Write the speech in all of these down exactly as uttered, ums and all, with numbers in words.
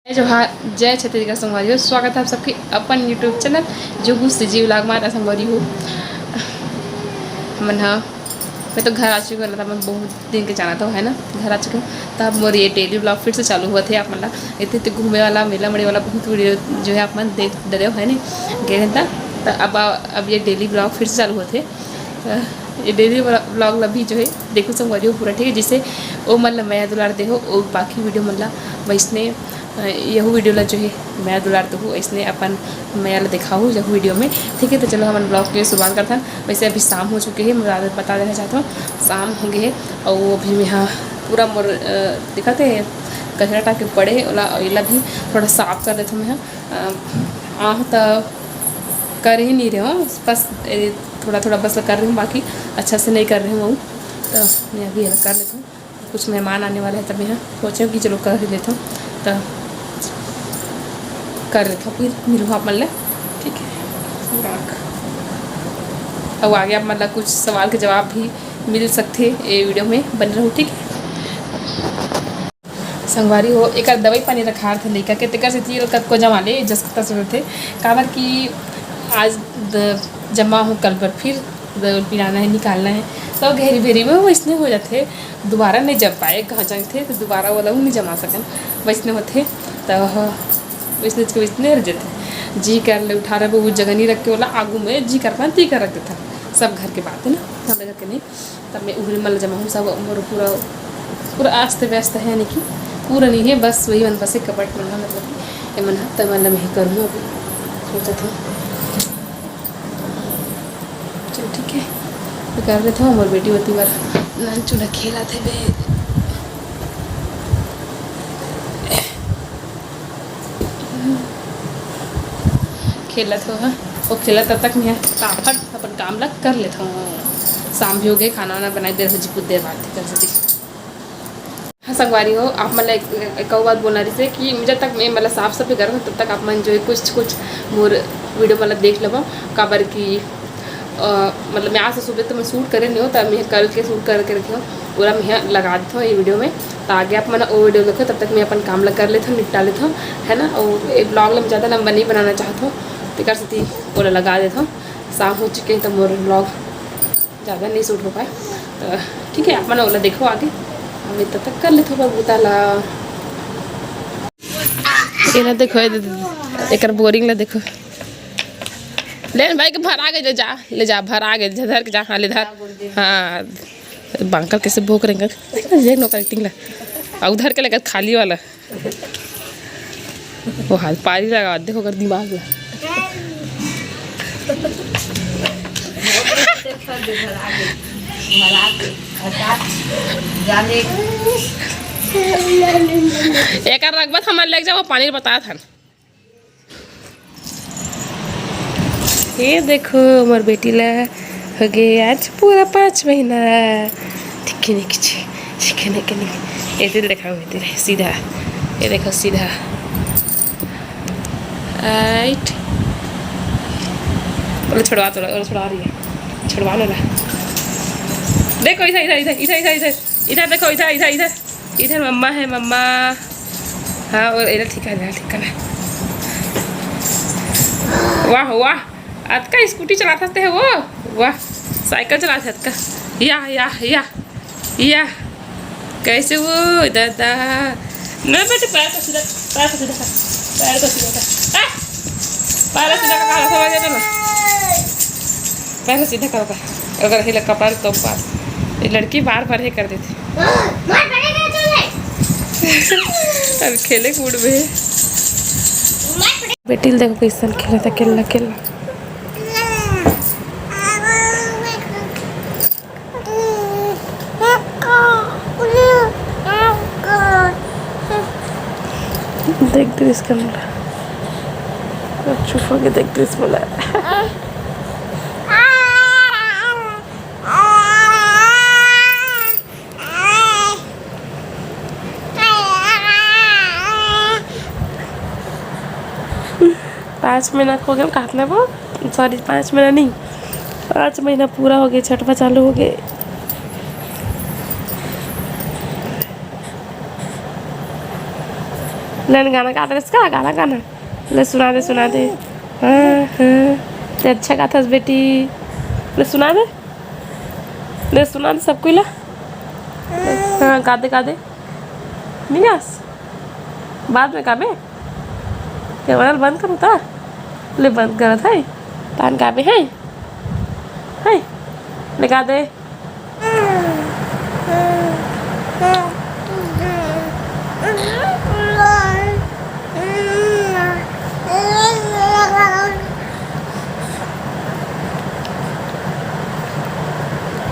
जय जोहार, जय छत्तीसगढ़ संगवारी हो। स्वागत है आप सबके अपन YouTube चैनल जोगू सी जी व्लॉग मा। संगवारी हो, हमन ह, मैं तो घर आ चुके हूँ, मतलब मैं बहुत दिन के जाना तो है ना, घर आ चुके हूँ। तब मोर ये डेली व्लॉग फिर से चालू हुआ थे। आप मन ला इतने इतने घूमे वाला, मेला मड़े वाला बहुत वीडियो जो है आप मन देख डरे हो, है नहीं, गए हैं तब। त अब आ-, अब ये डेली व्लॉग फिर से चालू हुआ थे। त ये डेली व्लॉग ला भी जो है देखो संगवारी हो पूरा, ठीक है। जिसे ओ मन ला मया दुलार दे हो, ओ बाकी वीडियो मन ला वैसने, अ, यहू वीडियो ला जो है मया दुलार दे हो, ऐसने अपन मया ला दिखाओ यहू वीडियो में, ठीक है। तो चलो हमन व्लॉग के शुरुआत करथन। वैसे अभी शाम हो चुके हैं, मैं बता देना चाहता हूँ, शाम हो गए है। और अभी मैं हाँ पूरा मोर, अ, दिखाते हैं, कचरा टाके पड़े हे, ओला, एला भी थोड़ा साफ कर देथों मैं हाँ। अ, आह त कर ही नहीं रहे हो, बस ए, थोड़ा थोड़ा बस कर रही हूँ, बाकी अच्छा से नहीं कर रही हूँ। तो मैं अभी एला कर लेती हूँ, कुछ मेहमान आने वाले हैं, तब मैं सोचे कि चलो कर ही लेती हूँ। तो कर लेती हूँ, फिर मिलूँ आप मन ले, ठीक है। और आगे आप मन ला कुछ सवाल के जवाब भी मिल सकते ये वीडियो में, बने रहो, ठीक है। संगवारी हो, एकर दवाई पानी रखार थे लइका के, तेकर सेती एला कतको जमा ले जस तस रथे, काबर कि आज द-, जमा हो, कल बर फिर द-, पिलाना है, निकालना है, तो घेरी भेरी में वैसने हो जाथे, दोबारा नहीं जम पाए, कहाँ जाथे तो दोबारा वाला हूँ नहीं जमा सकन, वैसने होथे। तो ह-, वैसने के वैसने रह जाथे, जी कर ले उठा रहे वो जगह नहीं रख के वाला आगू में जी कर पाए ती कर रख देता। सब घर के बात है ना, सब घर के नहीं। तब मैं उहरे मन ल जमाहूँ, सब मोर पूरा, पूरा आस्त व्यस्त है, यानी कि पूरा नहीं है, बस वही मन बसे कबट मन ह, मतलब कि ये मन ह, तब मन ल मैं ही करूँ अभी, सोचत हूँ। चल ठीक है, तो कर लेते हो। मोर बेटी होती बार नान चूल्हा खेला थे बे। खेलत हो, हाँ? वो खेलत तब तक मैं फटाफट अपन काम ला कर लेत हूँ। शाम भी हो गए, खाना वाना बनाए दे रहो जी, कुछ देर बाद कर सकती। हाँ संगवारी हो, आप मन ला एक, एक अउ बात बोलना रहिसे कि जब तक मैं मतलब साफ सफाई करत हूँ, तब तक आप मन जो है कुछ कुछ मोर वीडियो मतलब देख लेबो, काबर कि अ, मतलब मैं आज से सुबह तो मैं शूट करे नहीं हो, तब मैं कल के शूट करके रखे हो, पूरा मैं लगा देता हूँ ये वीडियो में। तो आगे आप मन वो वीडियो देखो, तब तक मैं अपन काम ला कर लेता हूँ, निपटा लेता हूँ, है ना। और ये ब्लॉग ला मैं ज़्यादा लंबा नहीं बनाना चाहता हूँ, तो कर सकती ओला लगा देता हूँ। शाम हो चुके हैं तो मोर ब्लॉग ज़्यादा नहीं शूट हो पाए, तो ठीक है, आप मन ओला देखो आगे, मैं तब तक कर लेता हूँ बबूता ला। ये ना देखो, ये दे-, एकर बोरिंग ला देखो। ले भाई के भरा के ले जा, ले जा, भरा के धर के जा, हाँ, ले धर। हाँ, बंकल कैसे भोंक रहे हैं, देख नो एक्टिंग ला। आ उधर के लगा खाली वाला। वो हाथ पारी लगा, देखो अगर दिमाग ला। एकर रखबत हमर लेके जाओ, पानी बता था। ये देखो, मोर बेटी ला हो गए आज पूरा पाँच महीना। ठीक है, नहीं, ठीक है, नहीं, नहीं। ये दिल दिखाओ, ये दिल सीधा, ये देखो सीधा। राइट, बोलो छुड़वा, थोड़ा और छुड़वा रही है, छुड़वा लो ना। देखो इधर, इधर, इधर, इधर, इधर, इधर, इधर देखो, इधर, इधर, इधर, इधर मम्मा है, मम्मा। हाँ, और इधर ठीक है, इधर ठीक है। वाह, वाह, अतका स्कूटी चलात हस ते हो वो? वाह, साइकिल चलात हस अतका। या, या, या, या। कैसे वो दादा? ना बेटे, पैर को सीधा, पैर को सीधा कर, पैर को सीधा कर। आ! पैर सीधा कर, कहा समझ ना। पैर सीधा कर, कर। अगर हिला कपाल तो बात। ये लड़की बार बार ये कर देती। अब खेले कूद में। बेटी ल देखो कैसन खेलत हे, खेलना, खेलना। देख दृश्य के मोला, चुप होके देख दृश्य मोला। पाँच महीना हो गया, काटने वो, सॉरी, पाँच महीना नहीं, पाँच महीना पूरा हो गया, छठवा चालू हो गया। ले न गाना गा दे इसका, गाना गाना। ले सुना दे, सुना दे। हाँ, हाँ। ते अच्छा गाथस बेटी। ले सुना दे। ले सुना दे सब कोई ला। हाँ, गा दे, गा दे। नहीं गास? बाद में गाबे? कैमरा बंद करूँ ता? ले बंद करत है। तान गाबे है? है? ले गा दे।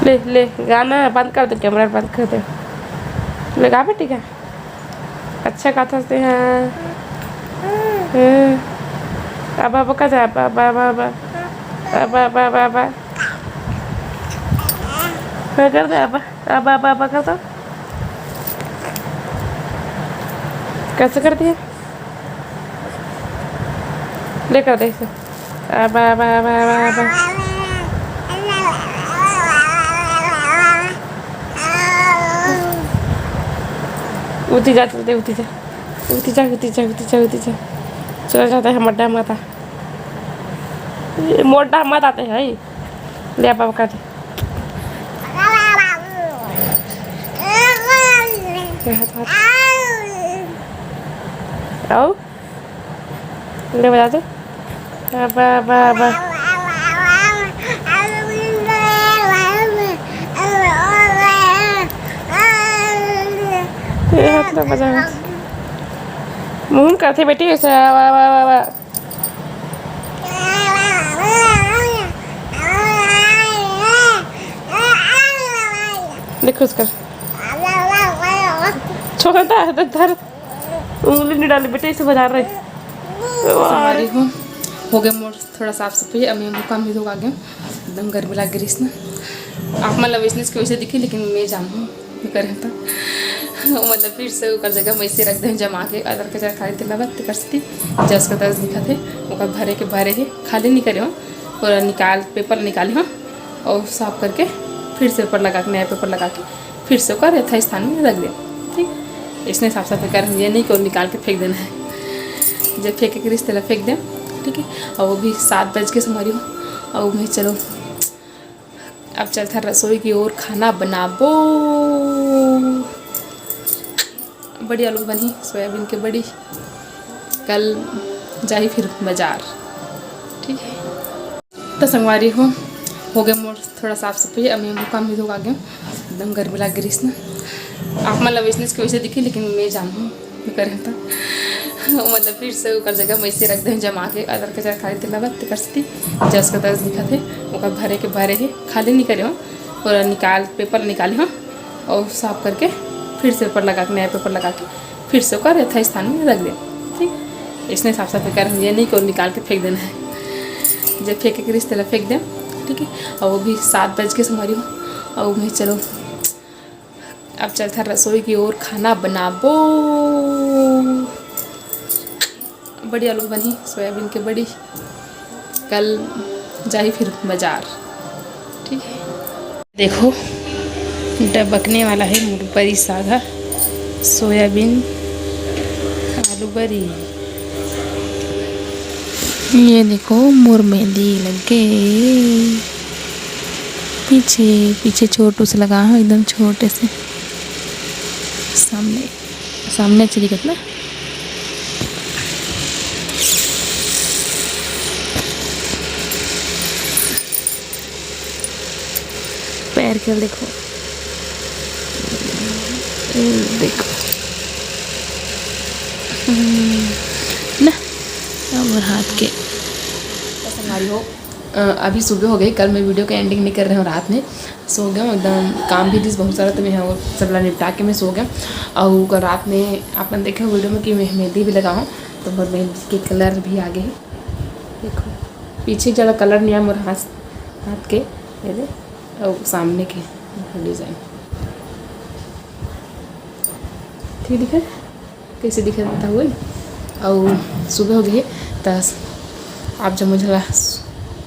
ले, ले, गाना बंद कर दे, कैमरा बंद कर दे। ले गा बेटी गा। अच्छा गाथस ते, हाँ। हाँ। अब, अब का जा, अब, अब, अब, अब। अब, अब, अब, अब। हाँ, कर दे, अब, अब, अब, अब कर दो। कैसे कर दिया? ले कर दे इसे। अब, अब, अब, अब, अब। उती जा, उती, उती जा। उती जा, उती जा, उती जा, उती जा। चला जाता है मोटा माता। ये मोटा माता ते है। ले पापा का दे। हाथ, हाथ। आओ। ले बजा दे। बा, बा, बा। ए, हाथ ना बजा। मुंह करथे बेटी, ऐसे, आ, वा, वा, वा, वा। देखो उसका। छोटा है तो धर। उंगली नहीं डाली बेटा, इसे बजा रहे। संगवारी हो, हो गए मोर थोड़ा साफ सफाई। अब मैं मुँह कान भी धो के आ गया, एकदम गर्मी लग रही ना। आप मन ला वैसने के वैसे दिखे, लेकिन मैं जानहूँ, मैं करे तो मतलब फिर से ओकर जगह मैं इसे रख दे जमा के, अदर कचरा खाली तेला बात कर सकती। जस का तस दिखत हे, ओकर भरे के भरे हे, खाली नहीं करे हो, पूरा निकाल, पेपर निकाली हो और साफ करके फिर से पेपर लगा के, नया पेपर लगा के फिर से ओकर यथा स्थान में रख दे। ठीक, इसने साफ सफाई कर, ये नहीं कि निकाल के फेंक देना है। जब फेंके के रिश्ते ला फेंक दे, ठीक है। और वो भी सात बज के संगवारी हो, और मैं चलो अब चलता रसोई की ओर, खाना बनाबो। बड़ी आलू बनही, सोयाबीन के बड़ी। कल जाही फिर बाजार, ठीक है। तो संगवारी हो, हो गए मोर थोड़ा साफ सफाई। अब मैं मुँह कान भी धो के आ गया, एकदम गर्मी लग रही ना। आप मन ला वैसने के वैसे दिखे, लेकिन मैं जानहूँ, मैं करे तो मतलब फिर से ओकर जगह मैं इसे रख दे जमा के, अदर कचरा खाली तेला बात कर सकती। जस का तस दिखत हे, ओकर भरे के भरे हे, खाली नहीं करे हो, पूरा निकाल, पेपर निकाली हो और साफ करके फिर से पेपर लगा के, नया पेपर लगा के फिर से ओकर यथा स्थान में रख दे। ठीक, इसने साफ सफाई कर, ये नहीं कि निकाल के फेंक देना है। जब फेंके के रिश्ते ला फेंक दे, ठीक है। और वो भी सात बज के संगवारी हो, और मैं चलो अब चलता रसोई की ओर, खाना बनाबो। बड़ी आलू बनही, सोयाबीन के बड़ी। कल जाही फिर बाजार, ठीक है। देखो, डबकने वाला है मुरपरी साग हा, सोयाबीन, आलू बरी। ये देखो, मोर मेहंदी लग गए पीछे, पीछे छोटू से लगा हूँ, एकदम छोटे से। सामने, सामने अच्छे दिखत ना। पैर के देखो, ये देखो। हम्म, ना, अब हाथ के। संगवारी हो, अ, अभी सुबह हो गई। कल मैं वीडियो का एंडिंग नहीं कर रही हूँ, रात में सो गया हूँ एकदम। काम भी दिस बहुत सारा, तो मैं वो सब ला निपटा के मैं सो गया। और कल रात में आप मन देखे वीडियो में कि मैं मेहंदी भी लगा हूँ, तो मोर मेहंदी के कलर भी आ गए हैं। देखो, पीछे ज़्यादा कलर नहीं आया मोर हाथ, हाथ के, ये दे, और सामने के डिज़ाइन ठीक दिखे, कैसे दिखे रहता हुए। और सुबह हो गई, तो आप जब मुझे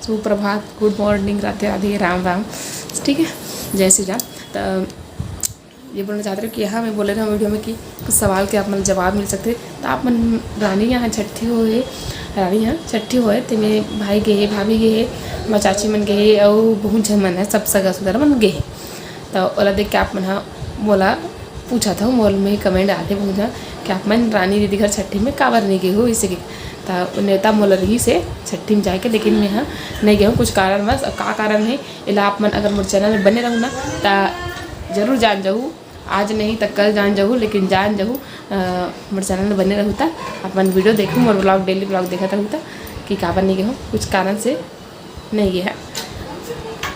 सुप्रभात, गुड मॉर्निंग, राधे राधे, राम राम, ठीक है, जय श्री राम। तो ये बोलना चाहत रहे कि यहाँ मैं बोले रहे वीडियो में कि कुछ सवाल के आप मन जवाब मिल सकते, तो आप मन रानी यहाँ छठी होए, रानी यहाँ छठी होए, तेमे भाई गे हे, भाभी गे हे, मोर चाची मन गे हे, अउ बहुत झन मन है, सब सगा सुदर मन गे हे। तो ओला देख के आप मन हा मोला पूछा था, मोल में कमेंट आते बहुत झन कि आप मन रानी दीदी घर छठी में काबर नहीं गए हो, इसे के। तो नेवता मोला रही से छठी में जाए के, लेकिन मैं हाँ नहीं गए हूँ कुछ कारणवश। अब का कारण है, एला आप मन अगर मोर चैनल में बने रहू ना, तो जरूर जान जाहू। आज नहीं तो कल जान जाहू, लेकिन जान जाहू। अ, मोर चैनल में बने रहू, त अपन वीडियो देखू, मोर व्लॉग, डेली व्लॉग देखत रहू, त कि काबर नहीं गए हूँ, कुछ कारण से नहीं गए है।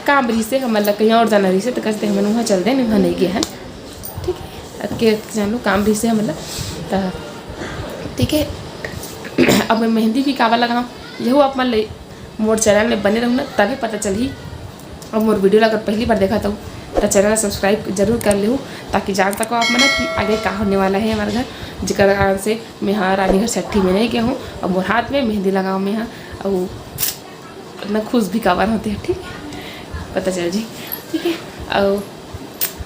काम रही से हमन ला कहीं और जाना रही से, तो कहते हमन वहाँ चल दे, वहाँ नहीं गए हैं। ठीक है, अतके जान लो, काम रही से हमन ला। त ठीक है, अब मैं मेहंदी भी काबर लगाऊँ, यहू आप मन ले मोर चैनल में बने रहू ना, तभी पता चलही। और मोर वीडियो ला अगर पहली बार देखा तो, तो चैनल ला सब्सक्राइब जरूर कर लेहू, ताकि जान सको आप मन कि आगे का होने वाला है हमारे घर, जेकर कारण से मैं हाँ रानी घर छठी में नहीं गया हूँ। और मोर हाथ में मेहंदी लगाओ मैं हाँ, और इतना खुश भी काबर होते हैं, ठीक है, पता चल जी। ठीक है, और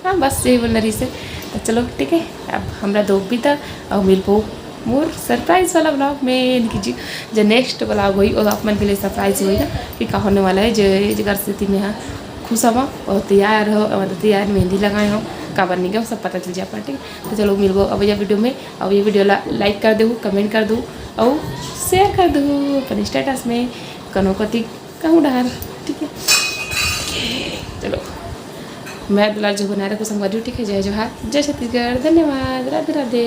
हाँ, बस ये बोलना रही से। तो चलो ठीक है, अब हमरा दो भी था, और मिलबो मोर सरप्राइज वाला व्लॉग में, यानी कि जी, जो नेक्स्ट व्लॉग होई, वो आप मन के लिए सरप्राइज होई ना कि का होने वाला है। जे जेकर सेती मैं हाँ खुश हवा और तैयार हो, और तैयार मेहंदी लगाए हो, काबर नहीं गए, सब पता चल जाए आप मन, ठीक है। तो चलो मिलबो अब ये वीडियो में। अब ये वीडियो ला लाइक कर दो, कमेंट कर दो और शेयर कर दो अपन स्टेटस में, कनो कति कहूँ डहर, ठीक है। चलो, मैं दुलार जो बनाए रखो संगवारी, ठीक है। जय जोहार, जय छत्तीसगढ़, धन्यवाद, राधे राधे।